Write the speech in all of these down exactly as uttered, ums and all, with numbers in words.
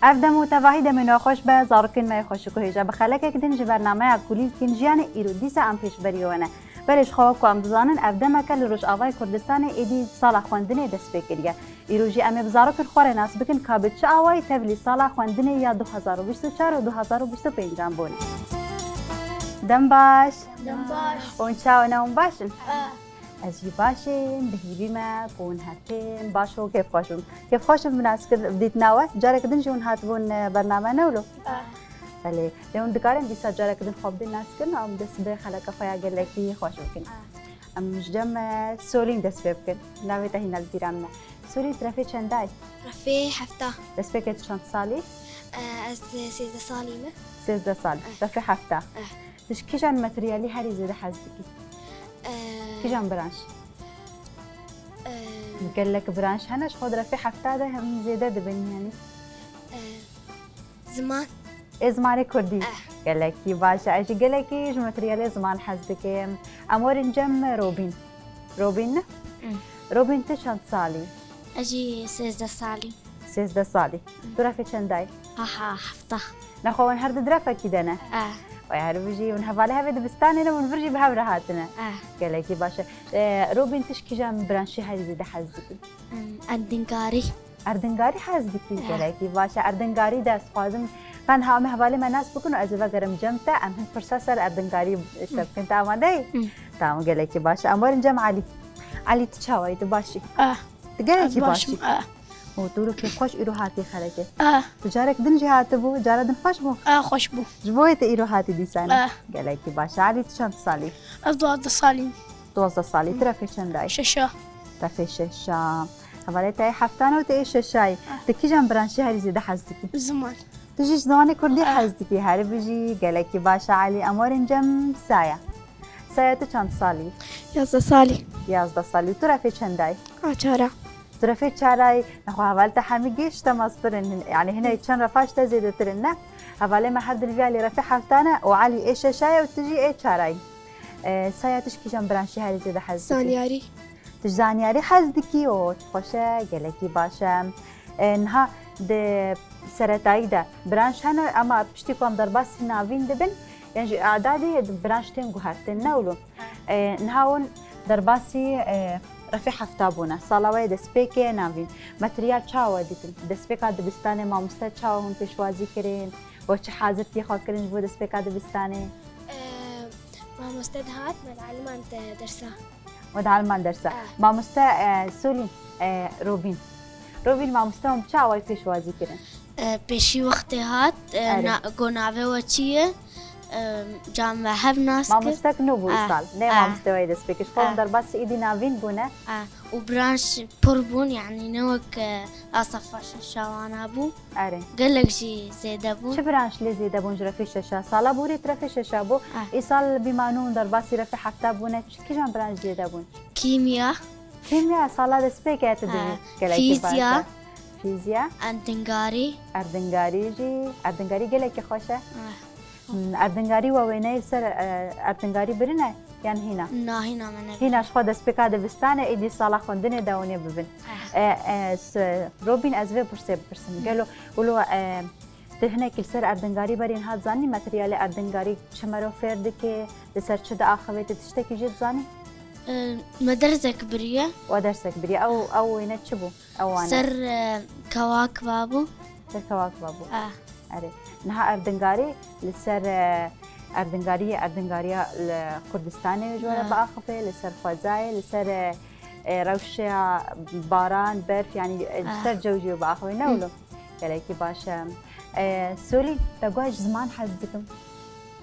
Ev dem û tevahî demên we xweş be, zarokên me yê xweşik û hêja. Bi xelekek din ji bernameya Kulîlkên Jiyanê îro dîsa em pêşberî we ne. Belê ji xwe wek ku em dizanin, ev demeke li Rojavayê Kurdistanê êdî sala xwendinê dest pê kiriye. Îro jî em ê bi zarokên xwe re nas bikin ka bi çi awayî tevlî sala xwendinê ya du hezar û bîst û çar û du hezar û bîst û pêncan bûne. Dem baş. Dem baş. Hûn çawa ne, hûn baş in? Ah. Ez jî baş im, bi hîvî me ku hûn hetin baş û kêfxweş bim. Kêfxweş im bi naskir-, bi dîtina we. Careke din jî hûn hatibûn, e, bername ne wilo? Ah. Belê. Lê hûn dikarin dîsa careke din xwe bidin naskirin û em dest bi xeleka xwe ya gelekî xweş bikin. Ah. Em ji cem, e, Solîn dest pê bikin. Navê te hîna li bîra min e. Solîn, tu refê çendayî? Refê hefta. Destpêkê tu çend salî? Eh, ez sêzdeh salî me. Sêzdeh salî. Eh. Refê hefta. Eh. Tu ji kîjan materyalî herî zêde hez dikî? Eh. Kîjan branş? Eh. Gelek branş hene, ji xwe di refê hefta de him zêde dibin, yanî. Eh. Ziman. Ê, zimanê kurdî. Eh. Gelekî baş e. Ez jî gelekî ji materyalê ziman hez dikim. Em werin cem Robîn. Robîn ne? Hmm. Robîn, tu çend salî? Ez jî sêzdeh salî. Sêzdeh salî. Hmm. Tu refê çendayî? Aha, hefta. Nexwe wan her du di refekî de ne? Eh. Vay, her bijî, hûn hevalê hev ê dibistanê ne, hûn vir jî bi hev re hatine. Eh. Gelekî baş e. Eh, Robîn, tu ji kîjan branşî herî zêde hez dikî? Hmm, endingarî. Erdingarî hez dikî, eh, gelekî baş e. Erdingarî de ez dixwazim, ben ha em hevalê me nas bikin û ez ê vegerim cem te, em hin pirsa ser erdingarî şev bikin. Te amade yî? Hmm. Tamam, gelekî baş e. Em werin cem Elî. Elî, tu çawa yî? Tu baş î? Eh. Tu gelekî baş î. Ez baş im, eh. Û tu îro kêfxweş îro hatî xelekê. Eh. Tu carek din jî hatibû, cara din xweş bû? Eh, xweş bû. Ji bo yê tu îro hatî dîsa ne? Eh. Gelekî baş e. Elî, tu çend salî? Ez duwazdeh salî. Duwazdeh salî. Tu refê çendayî? Şeşa. Refê şeşa. Hevalê te yê heftan û te yê şeşayî. Ah. Tu kîjan branşî herî zêde hez dikî? Ziman. Tu jî ji zimanê kurdî, ah, hez dikî. Her bijî, gelekî baş e Elî. Em werin cem Saya. Saya, tu çend salî? Yazdeh salî. Yazdeh salî. Tu refê çendayî? A çara. Tu refê çarayî. Nexwe heval te hemî gêş te mastir in. Yanî hine çend refa ji te zêdetir in, ne? Hevalê me her du li vîya lê refê heftan e û Elî ê şeşayê û tu jî ê çarayî. E, Saya, tu ji kîjan branşî herî zêde hez dikî? Zanyarî. Tu ji zanyarî hez dikî? O, çi xweş e, gelekî baş e. E, niha di seretayî de branş hene, ema piştî ku em derbasî navîn dibin, yan jî îdadî branş tên guhertin, ne wilo? E, niha hûn derbasî, e, refê hefta bûne. Sala we yê destpêkê navîn. Materyal çawa we dîtin? Destpêka dibistanê mamoste çawa hûn pêşwazî kirin? We çi hazirtiyê xwe kirin ji bo destpêka dibistanê? Eee, mamoste dihat, me dialiman te dersa. We dialiman dersa. Eh. Mamoste, eee, Solîn, eee, Robîn. Robîn, mamoste hûn bi çi awayî pêşwazî kirin? Eee, pêşî wextê hat, eee, erê, na-, got navê we çi ye? Eee, cem ve hev nas kir. Mamostek nû bû, eh, îsal. Ne, eh, mamoste we yê destpêkê. Ji xwe hûn, eh, derbasî êdî navîn bûne. Eh. Û branş pir bûn, yanî ne wek, eee, a sefa şeşa wana bû. Erê. Gelek jî zêde bûn. Çi branş lê zêde bûn ji refê şeşa? Sala borî tu refê şeşa bû. Ah. Îsal bî ma nû hûn derbasî refê hefta bûne. Çi, kîjan branş zêde bûn? Kîmya. Kîmya, sala destpêkê tu dibî. Ah. Gelekî baş e. Fîzya. Fîzya. Erdingarî. Erdingarî jî. Erdingarî gelekî xweş e. Ah. Hmm, erdingarî we wêneyê ser, e, erdingarî birine yan hîna? Na, hîna me nebirine. Hîna ji xwe destpêka dibistanê, êdî sala xwendinê de hûn ê bibin. Eh. E, e, s-, Robîn, ez vê pirsê bipirsim. Hmm. Gelo, wilo, e, tu hinekî li ser erdingarî berî niha dizanî materyalê erdingarî çi mero fêr dike, li ser çi diaxivê, tu tiştekî jê dizanî? E, me dersek biriye. We dersek biriye. Ew, ew wêne çi bû? Ew wane. Ser, e, kewakiba bû. Ser kewakiba bû. Ah. Erê. Niha erdingarî li ser, e, erdingariyê, erdingariya li Kurdistanê ji we re, ah, biaxive, li ser xwezayê, li ser, e, e, rewşa baran, berf, yanî, e, li, ah, ser cew jî biaxive, ne wilo? Gelekî baş e. E, Solî, te got ez ji ziman hez dikim.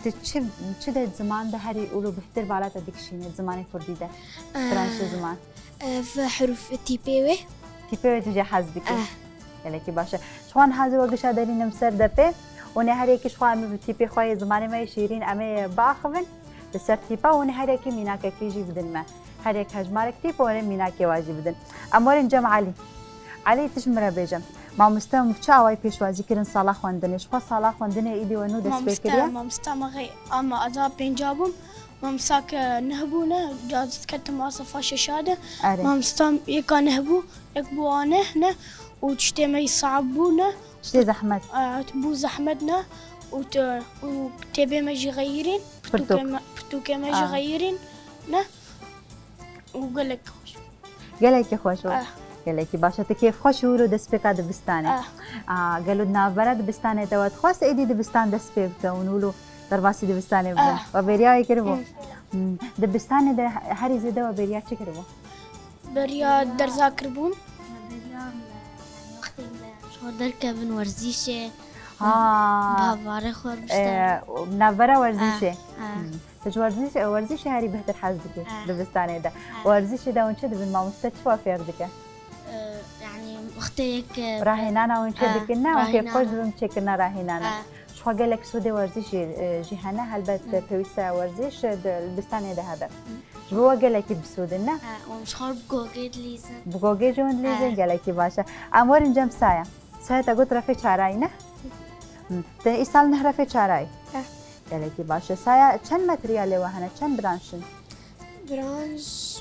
Tu çi, çi de ziman de herî ûlo bihtir bala te dikişîne, zimanê kurdî de? Eh, branşê ziman. Ev herûf tîpê wê. Tîpê wê tu jê hez dikî? Eh. Gelekî baş e. Ji xwe niha we gişa derînim ser depê. Hûn ê her yekî ji xwe em ê bi tîpê xwe yê zimanê me yê şîrîn em ê biaxivin. Li ser tîpa hûn ê her yekî mînakekî jî bidin me. Her yek hejmarek tîp û hûn ê mînakê we jî bidin. Em werin cem Elî. Elî, tu ji min re bêje. Mamoste hûn bi çi awayî pêşwazî kirin sala xwendinê? Ji xwe sala xwendinê êdî we nû dest pê kiriye? Mamoste, mamoste me xey ama ez a pênca bûm. Mamostak, e, neh bû ne, ca diketim a sefa şeşa de. Erê. Mamostam yeka neh bû, yek bû a neh ne û tiştê me yî saab bû ne Tiştê zehmet. Bû zehmet ne û te- û têbê me jî xeyirîn, Pirtûk. Pirtûkê me- pirtûkê me jî Ah. xeyirîn ne û gelek xweş. Gelekî xweş bû. Ah. Gelekî baş e. Tu kêfxweş û wilo destpêka dibistanê. Ah. Ah, gelo di navbera dibistanê te we dixwest êdî dibistan dest pê bikin û wilo derbasî dibistanê bikin. Ah. We bêriya wê kiribû? Hmm. Hmm. Dibistanê de herî zêde we bêriya çi kiribû? Beriya derza kiribûn. Beriya me, yani wextê me ji xwe derkevin werzîşê, Ha. bavarê xwe Ee, bişte. navbera werzîşê. Ah, ah. Hmm. Tu ji werzîşê, werzîşê herî bêhtir hez dikî Ah. dibistanê de. Ah. Werzîşê de hûn çi dibin, mamoste çi we fêr dike? Ee, yani wextê yek e, Rahênana hûn çi Ah, dikin ne? Hûn kêfxweş rahênana. dibin çêkirina rahênana. Ah. Ji xwe gelek sûdê werzîşê e, jî hene, helbet pêwîst e werzîş e, di dibistanê de hebe. Ji bo we gelekî bi sûd in ne? Ha, û ji xwe bi gogê dilîzin. Bi gogê jî hûn dilîzin, Ah. gelekî baş e. Em werin cem Saya. Saya te got refê çarayî ne? Hı. Te îsal neh refê çarayî. Eh. Gelekî baş e. Saya çend materyalê we hene, çend branş in? Branş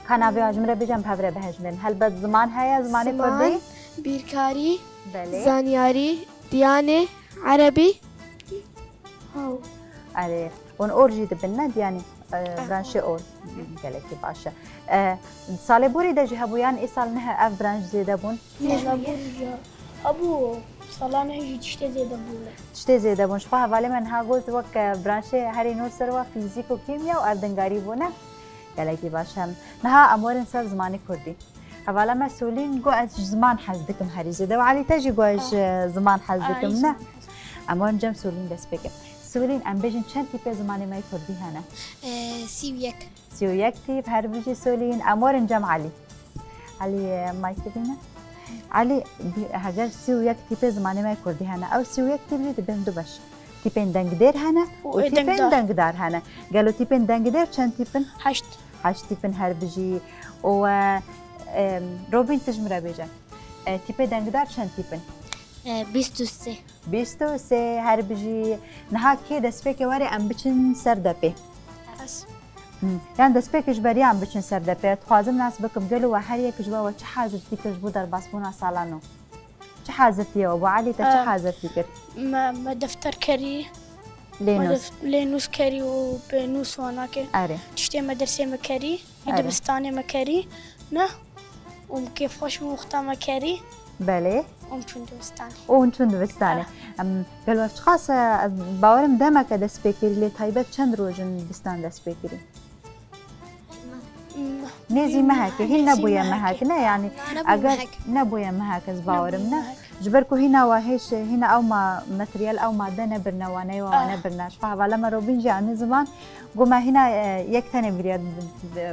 Ka navê ji min re bêje em bi hev re bihejmêrin. Helbet ziman heye, zimanê Ziman, kurdî. Bîrkarî, Belê. Zanyarî, Diyanê, Erebî. Haw. Erê. Hûn or jî dibin ne? Diyanî e, branşê or. Gelekî baş e. E, salê borî de jî hebû yan îsal nihe ev branş zêde bûn? Salabûr ya. Hebû, salanê jî tiştê zêde bûne. Tiştê zêde bûn. Ji xwe hevalê me niha got wek e, branşê herî nû ser we fîzîk û kîmya û erdingarî bûne. Gelekî baş e. Niha em werin ser zimanê kurdî. Hevala me Solîn got ez ji ziman hez dikim herî zêde. Û Elî te jî got ez ji ziman hez dikim ne? Em werin cem Solîn dest pê kin. Solîn em bêjin çend tîpê zimanê me yê kurdî hene? Ee, sî û yek. Sî û yek tîp, her bijî Solîn. Em werin cem Elî. Elî, e, mayke bîne. Elî, bî- heger sî û yek tîpê zimanê me kurdî hene, ew sî û yek tîp jî dibin du beş. Tîpên dengdêr hene û Û ê tîpên dengdar. dengdar hene. Gelo tîpên dengdêr çend tîp in? Heşt. Heşt tîp in her bijî. Û, e, e, Robîn, tu ji min re bêje. E, tîpê dengdar çend tîp in? Ee, bîst û sê. Bîst û sê her bijî. Niha kê destpêkê were em biçin ser depê? Ez. Hmm. Yan destpêkê ji beriya em biçin ser depê. Dixwazim nas bikim gelo we her yek ji we we çi hazirtî kir ji bo derbasbûna sala nû? Çi hazirtî ye we? Bo Elî te çi Em, hazirtî kir? Me, me defter kerî, me Lênûs. def, lênûs kerî û pênûs wanakê. Erê. Tiştê me dersê me kerî, Erê. dibistanê me kerî. Ne? Û kêfxweş bû wexta me kerî. Belê. Û çûn dibistanê. Û hûn çûn dibistanê. Em, gelo ev çiqas e, ez bawerim demeke dest pê kirî lê taybet çend roj in dibistan dest pê kirî? Nêzî meheke, hîn nebûye mehek, ne? Yanî eger nebûye mehek ez bawerim ne. Ji ber ku hîna we hêş, hîna ew ma materyal, ew madde nebirne, waneyê we nebirne. Ji xwe hevala me Robîn jî anî ziman, got me hîna e, yek tenê biriye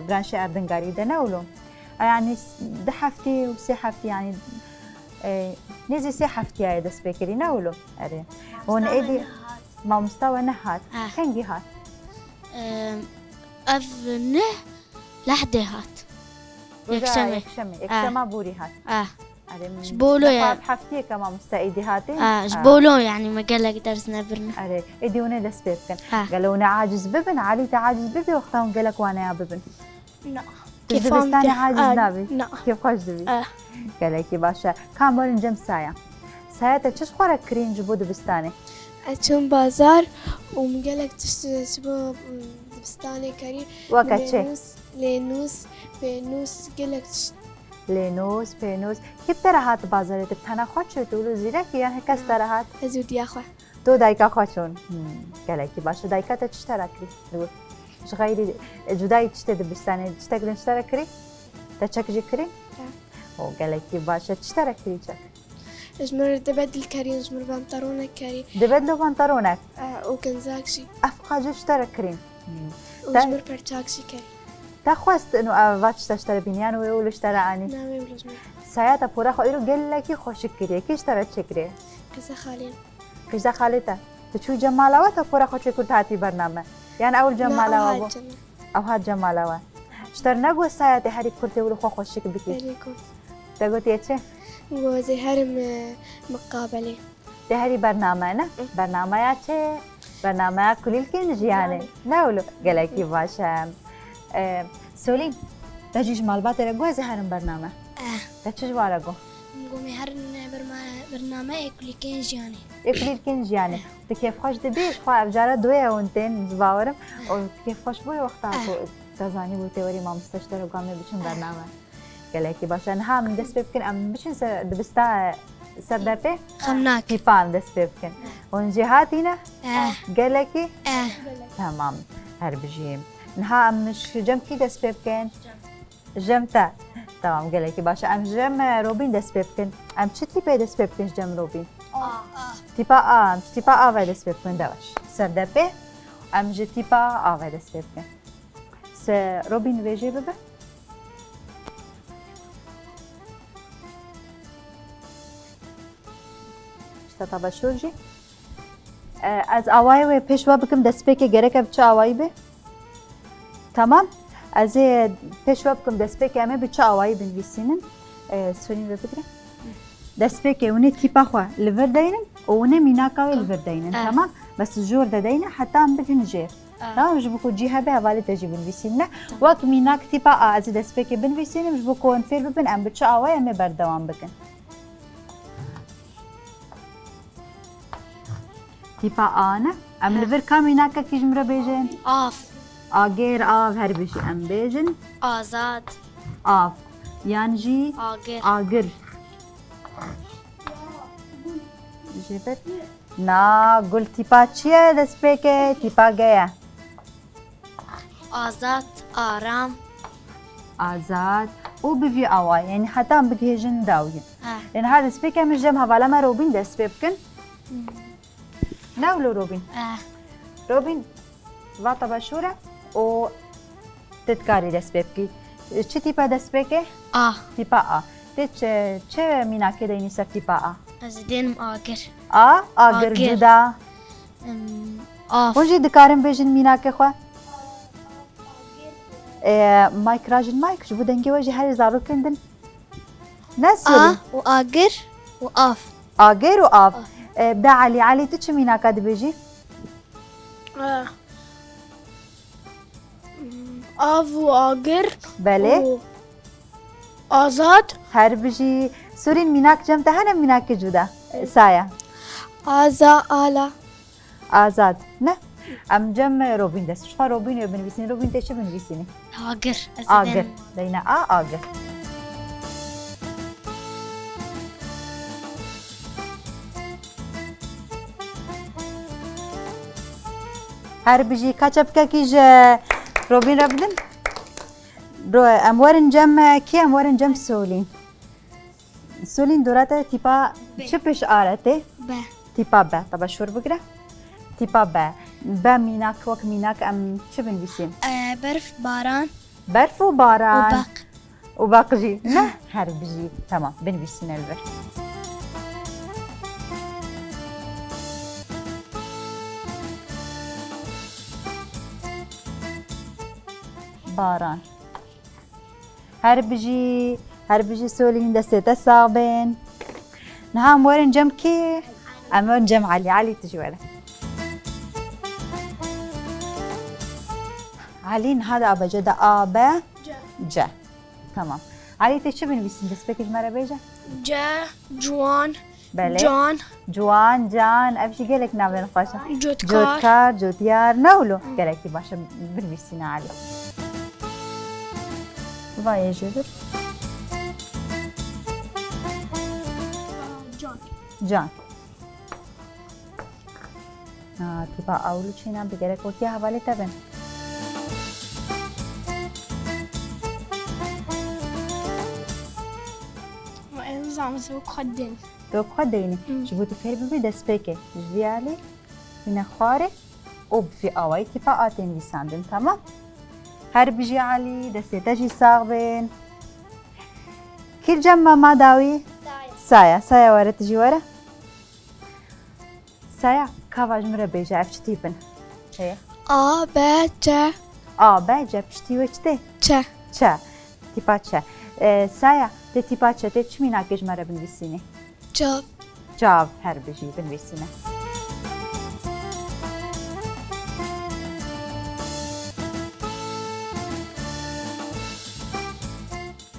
branşê erdingarî de ne wilo. Yanî du heftî û sê heftî yanî e, nêzî sê heftiyaye dest pê kirî ne wilo. Erê. Hûn êdî mamosta we nehat. Ah. Kengî hat? Ee, ev neh lehdê hat. Roja Yekşemê. Yekşemê. Yekşema borî hat. Ah, Erê, Ji bolo ya. Heftiyeke mamosta êdî hatî? Ah, ji bolo yanî me gelek ders nebirine. Erê, êdî hûn ê dest pê bikin. Ha. Gelo hûn ê aciz bibin, Elî te aciz bibî, wexta hûn gelek waneya bibin. Na. Tu ji dibistanê aciz nabî? Na. Kêfxweş dibî. Eh. Gelekî baş e. Ka em werin cem Saya. Saya te çi ji xwe re kirîn ji bo dibistanê? Ez çûm bazar û min gelek tişt ji bo, mm, dibistanê kerî. Weke çi? Lênûs, lênûs, pênûs, gelek tişt. Lênûs, pênûs. Kî bi te re hat bazarê, tu bi tena xwe çûyî, tu wilo zîrekî yan kes te re hat? Ez û diya xwe. Tu dayika xwe çûn. Hmm, gelekî baş e. Dayika te çi ji te re kirî? Li wir. Ji xeyrî, e, cudayî tiştê dibistanê, tiştek din ji te re kirî? Te çek jî kirî? Ya. O, gelekî baş e. Çi ji te re kirî çek? Ji min re dibedil kerî, ji min re pantaronek kerî. Dibedil û pantaronek. Eh, û kinzak jî. Ev qacî ji te re kirîn. Hmm. Û Te- ji min re perçak jî kerî. Te xwest inu ev va tişta ji te re bîniyan wê û li ji te re anî? Navê wilo ji min. Saya te pora xwe îro gelekî xweşik kiriye. Kî ji te re çêkiriye? Qîza xalê. Qîza xalê te. Tu çûyî cem mala we, te pora xwe çêkir, tu hatî bername? Yan ew li cem Na, mala ew we bû? hat cem. Ew hat cem mala we. Ji te re negot Saya tê herî kurtê wilo xwe xweşik bikî? Belê got. Te gotiye çi? Got ez ê herim, e, miqabelê. Tê herî bername ne? Bernameya çi? Bernameya kulîlkên jiyanê. Ne wilo? Gelekî baş e. E, Solîn, te jî ji malbatê re got ez ê herim bername? Eh. Te çi ji wan re got? Gomê her ne birma-, birname ê kulîlkên jiyanê. Ê kulîlkên jiyanê. Tu kêfxweş dibî, ji xwe ev cara doya hûn tên, ez bawerim. Û tu kêfxweş bûyî wexta ku te zanîbû tê werî mamoste ji te re got em ê biçin bername. Gelekî baş e. Niha em dest pê bikin, em biçin ser, dibista ser depê? Xem nake. Tîpa em dest pê bikin. Hûn jê hatîne? Eh. Gelekî? Eh. Tamam. Her bijî. Niha em ji cem kî dest pê bikin? Cem te. Tamam, gelekî baş e. Em ji cem, e, Robîn dest pê bikin. Em çi tîpê dest pê bikin ji cem Robîn? A. Tîpa A. Em ji tîpa A ve dest pê bikin. De baş. Ser depê. Em ji tîpa A ve dest pê bikin. Se Robîn vê jê bibe. Ji te tebeşûr jî. E, ez awayê wê pêş we bikim, destpêkê gerek e bi çi awayî be? Tamam. Ez ê pêş we bikim, destpêkê em ê bi çi awayî binivîsînin? E, Sûrîn vê bigire. Destpêkê hûn ê tîpa xwe li vir deynin û hûn ê mînaka wê li vir deynin. Tamam. Tamam. Bes jor de deyne heta em bigin jêr. Ah. Tamam, ji bo ku cî hebe hevalê te jî binivîsîne. Tamam. Wek mînak tîpa A, ez ê destpêkê binivîsînim, ji bo ku hûn fêr bibin, em bi çi awayî em ê berdewam bikin. Tîpa A ne? Em li vir ka mînakekî ji min re bêjin? Av. Agir, av, her bijî em bêjin. Azad. Av. Yan jî agir. Agir. Ji vir. Na, gul tîpa çi ye destpêkê? Tîpa G ye. Azad, aram. Azad. Û bi vî awayî, yanî heta em bigihêjin dawiyê. He. Yanî ha destpêkê em ji cem hevala me Robîn dest pê bikin. Hmm. Ne wilo Robîn? He. Robîn, va tebeşûr e û tu dikarî dest pê bikî. Çi tîpa destpêkê? A. Tîpa A. Tê çi, çi mînakê deynî ser tîpa A? Ez ê dênim agir. A, agir. Agir. Cuda. Em, av. Hûn jî dikarin bêjin mînakê xwe. Ê, mayk rajin mayk, ji bo dengê we jî herê zarokên din. Ne A sorî? Û agir û av. Agir û av. Av. Ê, bi Elî, Elî tu çi mînaka dibêjî? Eh, av û agir. Belê. Û azad. Her bijî. Sûrîn mînak cem te hene mînakê cuda? Saya. Aza, ala. Azad. Ne? Em cem Robîn dest. Ji xwe Robîn wê binivîsînî. Robîn tê çi binivîsînî? Agir. Ez Agir. Deyne A, agir. Her bijî, ka çepkekî ji Robîn re bidin. Ro-, em werin cem kî? Em werin cem Solîn. Solîn, dora te tîpa B. Çi pêş are tê? B. Tîpa B. Tebeşûr bigire. Tîpa B. B mînak, wek mînak em çi binivîsîn? E, berf, baran. Berf û baran. Û beq. Û beq jî. Ne? Her bijî. Tamam. Binivîsîne li vir. Baran. Her bijî, her bijî Solîn, destê te sax bên. Niha em werin cem kî? Em werin cem Elî. Elî, tu jî were. Elî, niha di A B C de A, B, C. C. Tamam. Elî, tê çi binivîsîn? Destpêkê ji me re bêje. C, ciwan. Belê. Can. Ciwan, can. Ev jî gelek navên xweş in. Cotkar. Cotkar, cotyar. Ne wilo? Gelekî baş e. Binivîsîne Elî. Va yê jê bir. Can. Can. Ha, tîpa ewil û çînan bi gerek wekî hevalê te bin. Ma ez nizanim, ez wek xwe dênim. Tu wek xwe deynî. Hmm. Ji bo tu fêr bibî destpêkê. Ji vî alî bîne xwarê û bi vî awayî tîpa A tên nivîsandin, tamam? Her bijî Elî, destê te jî sax bên. Kî li cem me ma dawî? Saya. Saya, Saya were, tu jî were. Saya, ka va ji min re bêje, ev çi tîp in? Heye. A, B, C. A, B, C, piştî wê çi tê? Ç. Ç. Tîpa Ç. E, Saya, tê tîpa Ç, tê çi mînakê ji me re binivîsînî? Çav. Çav, her bijî, binivîsîne.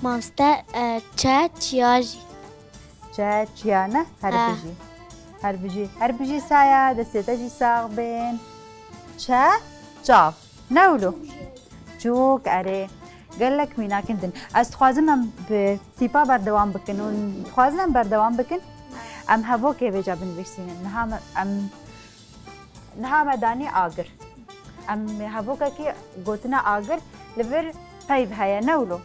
Mamoste, e, Ç, çiyajî. Çe, çiya ne? Her bijî. Her bijî. Her bijî Saya, destê te jî sax bên. Çe, çav. Ne wilo? Çok, erê. Gelek mînakên din. Ez dixwazim em bi tîpa berdewam bikin û dixwazin em berdewam bikin. Em hevokê vêca binivîsînin. Niha me, em, niha me danî agir. Em hevokekî gotine agir li vir peyv heye, ne wilo?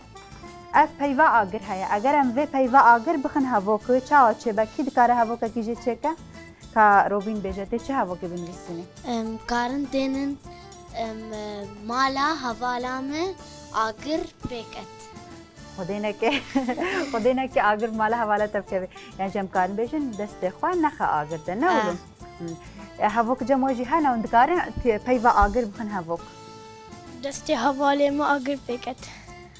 Ev peyva agir heye. Eger em vê peyva agir bixin hevok, wê çawa çêbe? Kî dikare hevokekî jê çêke? Ka Robîn bêje, tê çi hevokê binivîsînî? Em, karin tênin, em, e, mala hevala me agir pêket. Xwedê neke, Xwedê neke agir mala hevala te bikeve. Yani, em karin bêjin, destê xwe nexe agir de, ne Ah. wilo? Hmm. E, hevok cem we jî hene, hûn dikarin tê-, peyva agir bixin hevok. Destê hevalê me agir pêket.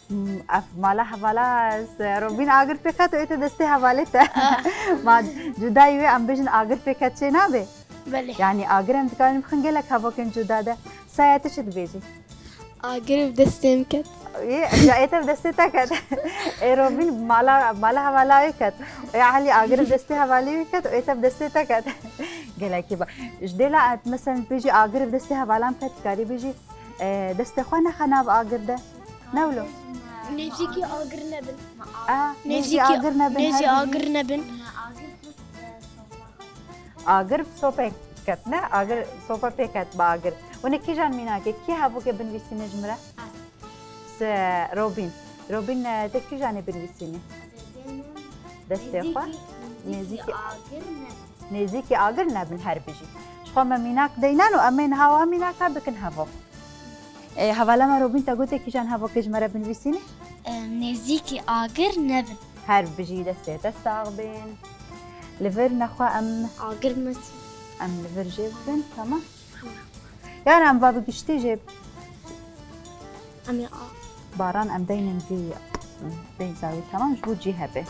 Hmm, ev mala hevala, se-, Robîn agir pêket û ê te destê hevalê te. Ah. Ma cudayî wê em bêjin agir pêket çê nabe? Belê. Yani agir em dikarin bixin gelek hevokên cuda de. Saya, tu çi dibêjî? Agir bi destê min ket. Ê, ya ê te bi destê te ket. Ê Robîn mala, mala hevala wê ket. Ê Elî agir bi destê hevalê wê ket, ê te bi destê te ket. Gelekî ba. Ji dê la, mesela, bêjî agir bi destê hevala min ket, dikarî bêjî, e, destê xwe nexe nav agir de. Ne wilo? Nêzîkî agir nebin. A, nêzî Nêzîkî, agir nebin, nêzî her bijî. Agir nebin. Agir sopê ket, ne? Agir, sopa pê ket bi agir. Hûn ê kîjan mînakê, kî hevokê binivîsîne ji min re? Se, Robîn. Robîn, e, te kîjanê binivîsînî? Destê xwe? Nêzîkî, nêzîkî agir nebin. Nêzîkî agir nebin, her bijî. Ji xwe me mînak deynan û em ê niha wa mînaka bikin hevok. E, hevala me Robîn, te gotê kîjan hevokê ji me re binivîsînî? E, nêzîkî agir nebin. Her bijî, destê te sax bên. Li vir nexwe em Agir mesî. Em li vir jê bibin, tamam. Yan em va bi giştî jê. Em ê a- Baran em deynin vî, vî zavî, tamam, ji bo cî hebe.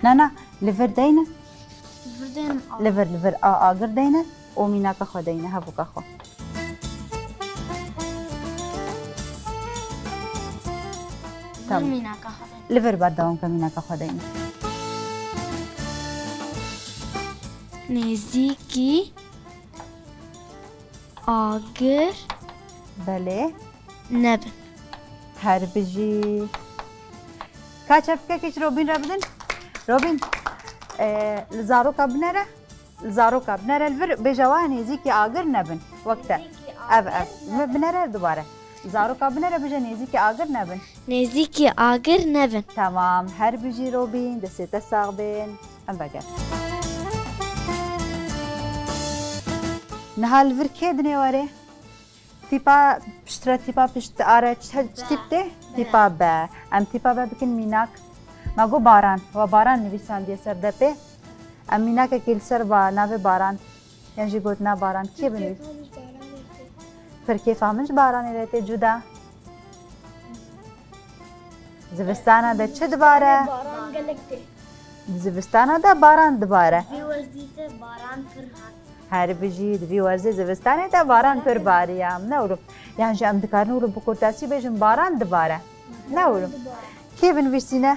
Na, na, li vir deynin. Li vir deynin a. Li vir, li vir a agir deynin. û mînaka xwe deyne, hevoka xwe. Tamam. Mînaka xwe deyne. Li vir berdewam ke, mînaka xwe deyne. Nêzîkî agir Belê. nebin. Her bijî. Ka çepkekê ji Robîn re bidin. Robîn, e, li zaroka binere. Li zaroka binere li vir, bêje wa nêzîkî agir nebin. Wek te. Ev, ev. Binere dubare. Li zaroka binere bêje nêzîkî agir nebin. Nêzîkî agir nebin. Tamam. Her bijî Robîn, destê te sax bên. Em vegerin. Niha li vir kê dinê were? Tîpa piştre, tîpa pişt are çi, çi tîp tê? Be. Tîpa be. Em tîpa be bikin mînak. Ma got baran. Wa baran nivîsandiye ser depê. Em mînakekê li ser ba navê baran. Yan jî gotina baran. Kê binivîs? Pir kêfa min ji baranê re tê cuda. Zivistana de çi dibare? Baran gelek tê. Di zivistana de baran dibare. Vî werzî de baran pir hat. Her bijî, di vî werzê zivistanê de baran pir bariya. Ne wilo. Yan jî em dikarin wilo bi kurtasî bêjin baran dibare. Ne wilo. Kê binivîsîne?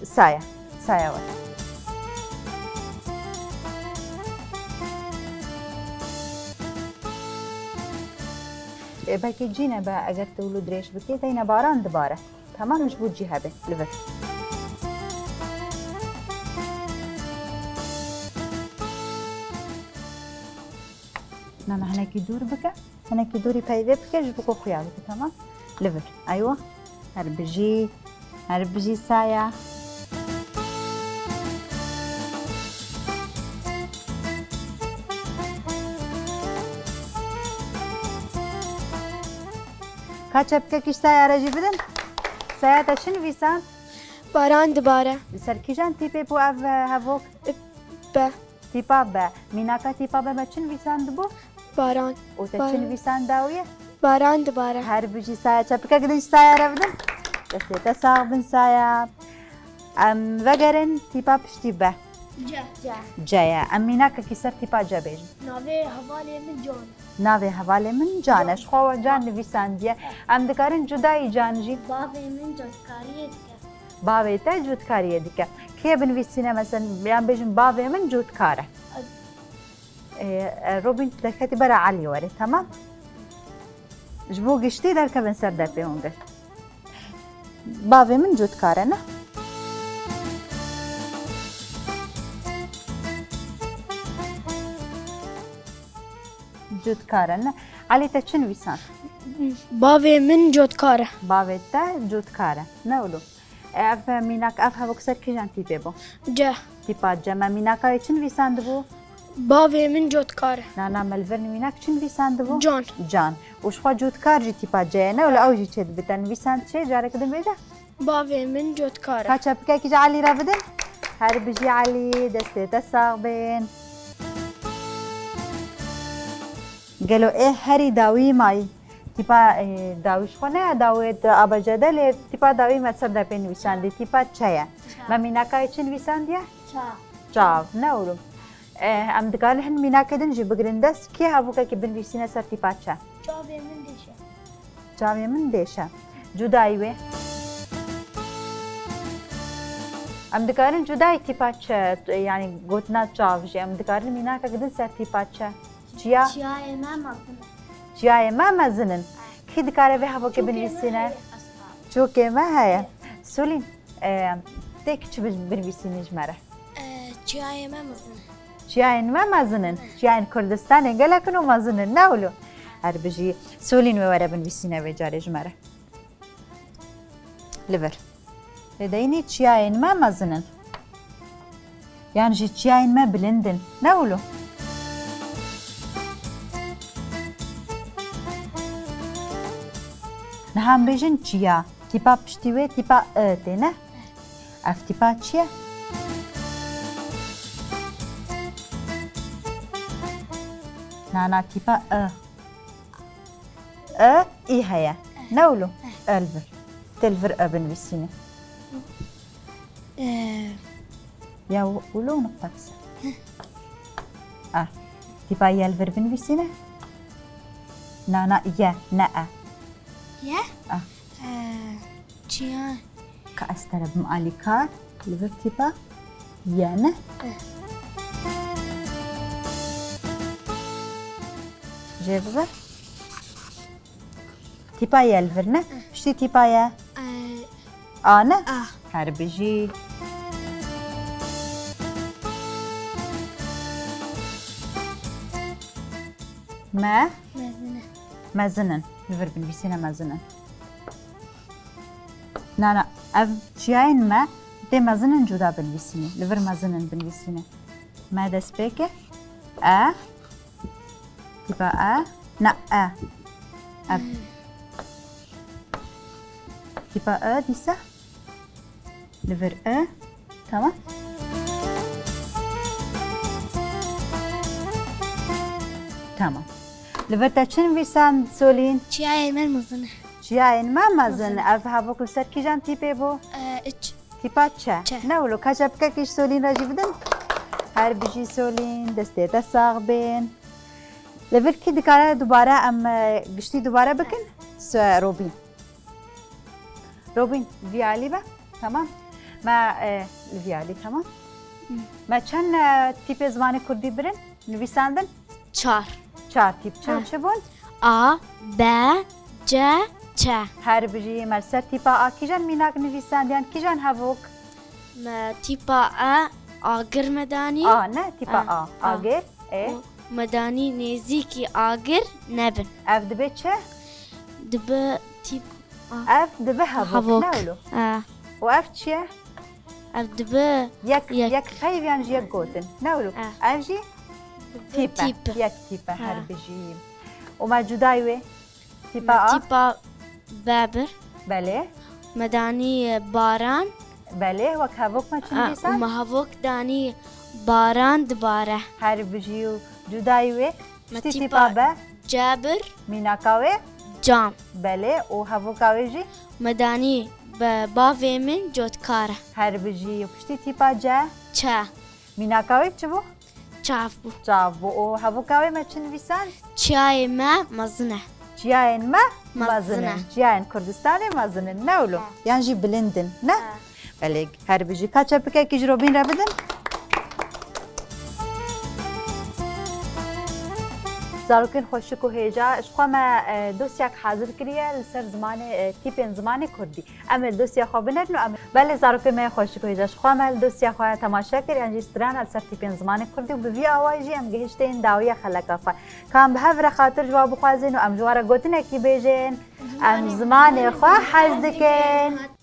Saya. Saya we. E, belkî cî nebe, eger tu wilo dirêj bikî, deyne baran dibare. Tamam, ji bo cî hebe li vir. Nana, hinekî dûr bike. Hinekî dûrî peyvê bike, ji bo ku xuya bike, tamam? Li vir. Eywa. Her bijî. Her bijî Saya. Ka çepkekî ji Saya re jî bidin. Saya, te çi nivîsand? Baran dibare. Li ser kîjan tîpê bû ev, e, hevok? Be. Tîpa be. Mînaka tîpa be me çi nivîsandibû? Baran. Û te çi nivîsand dawiyê? Baran dibare. Her bijî Saya. Çepikek din ji Saya re bidin. Destê te sax bin Saya. Em vegerin tîpa piştî be. C. C. C ye. Em mînakekî ser tîpa C bêjin. Navê hevalê min Can. Navê hevalê min Can e. Can. Ji xwe we Can nivîsandiye. Em dikarin cudayî Can jî. Bavê min cotkariyê dike. Bavê te cotkariyê dike. Kê binivîsîne mesela, yan bêjin bavê min cotkar e. Ed- Ê, e, Robîn, tu derketî bera Elî were, temam? Ji bo giştî derkevin ser depê hûn de. Bavê min cotkar e, ne? Cotkar e, ne? Elî, te çi nivîsand? Bavê min cotkar e. Bavê te cotkar e. Ne wilo? Ev mînak, ev hevok ser kîjan tîpê bû? C. Tîpa C. Me mînaka wê çi nivîsandibû? Bavê min cotkar e. Na, na, me li vir mînak çi nivîsandibû? Can. Can. Û ji xwe cotkar jî tîpa C ye, ne wilo? Ew jî çêdibe. Te nivîsand çi? Careke din bêje. Bavê min cotkar e. Ka çepikekî ji Elî re bidin. Her bijî Elî, destê te sax bên. Gelo ê herî dawî mayî? Tîpa, e, dawî ji xwe ne, dawê te A B C D, lê tîpa dawî me ser depê nivîsandî. Tîpa Ç ye. Ç. Me mînaka wê çi nivîsandiye? Çav. Çav, ne wilo. E, em dikarin hin mînakê din jî bigirin dest. Kê hevokekî binivîsîne ser tîpa Ç? Çavê min dêş e. Çavê min dêş e. Cudayî wê. Em dikarin cudayî tîpa Ç, yanî gotina çav jî. Em dikarin mînakek din ser tîpa Ç. Çiya? Çiyayê me mezin e. Çiyayê me mezin in. Kî dikare vê hevokê binivîsîne? Çokê me heye. Solîn, e, tê kî çi bin-, binivîsînî ji me re? E, çiyayê me mezin e. Çiyayên me mezin in. Çiyayên Kurdistanê gelek in û mezin in, ne wilo? Her bijî. Solîn, wê were binivîsîne vê carê ji me re. Li vir. Lê deynî çiyayên me mezin in. Yan jî çiyayên me bilind in. Ne wilo? Niha em bêjin çiya. Tîpa piştî wê tîpa I tê, ne? Ev tîpa çi ye? Na, na, tîpa I. I, î heye. Ne wilo? I li vir. Tê li vir I binivîsîne. Ee. Ya wilo nokta kisa. A. Tîpa ye li vir binivîsîne. Na, na, ye, ne e. Ye? A. Ee, çiya. Ka ez te re bim alîkar, li vir tîpa ye, ne? Eh. Jê bibe. Tîpa ye li vir, ne? Eh. Piştî tîpa ye. Eh. A, ne? A. Her bijî. Me? Mezin e. Mezin in. Li vir binivîsîne mezin in. Na, na, ev çiyayên me tê mezin in cuda binivîsîne. Li vir mezin in binivîsîne. Me destpêke. E. Tîpa E. Na, E. Ev. Hmm. Tîpa E dîsa. Li vir E. Tamam. Tamam. Li vir te çi nivîsand, Solîn? Çiyayên me mezin e. Çiyayên me mezin. Mezin. Ev hevok li ser kîjan tîpê bû? Ee, üç. Tîpa Ç. Ç. Ne wilo, ka çepikekî ji Solîn re jî bidin. Her bijî Solîn, destê te sax bên. Li vir kî dikare dubare em, e, giştî dubare bikin? Se-, Robîn. Robîn, vî alî be. Tamam. Me, e, li vî alî, tamam. Hı. Me çend, e, tîpê zimanê kurdî birin? Nivîsandin? Çar. Çar tîp. Çi, ha, çi bûn? A, B, C, Ç. Her bijî. Me li ser tîpa A kîjan mînak nivîsandiyan, kîjan hevok? Me tîpa E agir me danî. A, ne, tîpa A. A. A. Agir, e? Û me danî nêzîkî agir nebin. Ev dibe çi? Dibe tîp A. Ev dibe hevok, hevok, ne wilo? E. Û ev çi ye? Ev dibe yek, yek. Yek peyv yan jî yek gotin. Ne wilo? E. Ev jî tîp e. Tîp. Yek tîp e, ha, her bijî. Û me cudayî wê? Tîpa A. Me tîpa B bir. Belê. Me danî, e, baran. Belê, wek hevok me çi nivîsand? Û me hevok danî baran dibare. Her bijî û cudayî wê? Me piştî tîpa, tîpa B. C bir. Mînaka wê? Cam. Belê, û hevoka wê jî? Me danî be-, bavê min cotkar e. Her bijî û piştî tîpa C? Ç. Mînaka wê çi bû? Çav bû. Çav bû. Û hevûka wê me çi nivîsand? Çiyayê me mezin e. Çiyayên me Mezin mezin e. in. Çiyayên Kurdistanê mezin in. Ne wilo? Yan jî bilind in. Ne? Belê, her bijî. Ka çepikekî ji Robîn re bidin. Zarokên xweşik û hêja, ji xwe me e, dosyek hazir kiriye li ser zimanê, e, tîpên zimanê kurdî. Em ê li dosya xwe binerin û em ê, belê zarokên me yê xweşik û hêja, ji xwe me li dosya xwe temaşe kir, yan jî strana li ser tîpên zimanê kurdî û bi vî awayî jî em gihiştên dawiya xeleka xwe. Ka em bi hev re xatir ji we bixwazin û em ji we re gotinekî bêjin, em zimanê xwe hez dikin.